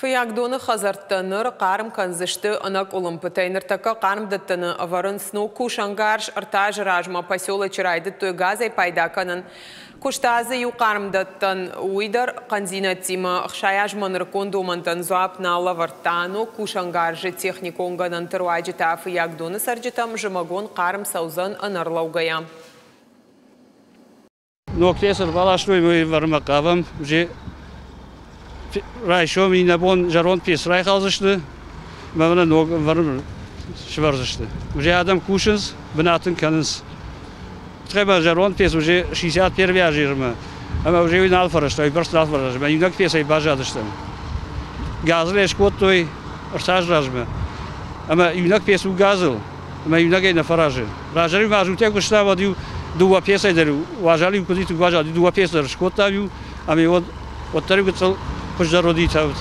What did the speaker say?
Фыййагдоны хӕдзӕрттӕ ныр хъарм кӕндзысты ӕнӕкъуылымпытӕй. Ныртӕккӕ хъармдӕттӕны ӕвӕрынц ног кусӕнгарз. Ӕртӕ азы размӕ поселочы райдыдтой газӕй пайда кӕнын. Куыста дзы иу хъармдӕттӕн, уый дӕр хъӕндзинӕдтимӕ. 60 азмӕ нырыккон домӕнтӕн дзуапп нал лӕвӕрдта. Ног кусӕнгарзы техникон гӕнӕнты руаджы та Фыййагдоны цӕрджытӕм зымӕгон хъарм цӕудзӕн ӕнӕрлӕугӕйӕ. Ног пец ӕрбаластой, мы ӕвӕрынмӕ хъавӕм. Уже райсом иннӕ бон зӕронд пец райхалдзысты ӕмӕ мӕнӕ ног ӕвӕрын сӕвӕрдзысты. Уже адӕм кусынц, бынат ын кӕнынц. Тыххӕй зӕронд пец уже 61 азы ирмӕ ӕмӕ уже уый нал фӕрӕзта, уый бӕрц нал фӕрӕзта. Ӕмӕ иунӕг пецӕй баззадыстӕм. Газыл ӕй скодтой ӕртӕ азы размӕ. Ӕмӕ иунӕг пец у газыл. Ӕмӕ иунӕгӕй нӕ фӕразы. Раздӕр-иу мазутӕ куыста, уӕд-иу дыууӕ пецӕй дӕр уазал-иу куыд уазал дыууӕ пец дӕр скодтам-иу, ӕмӕ уӕд уӕддӕр-иу гыццыл хуыздӕр уыди тӕвд.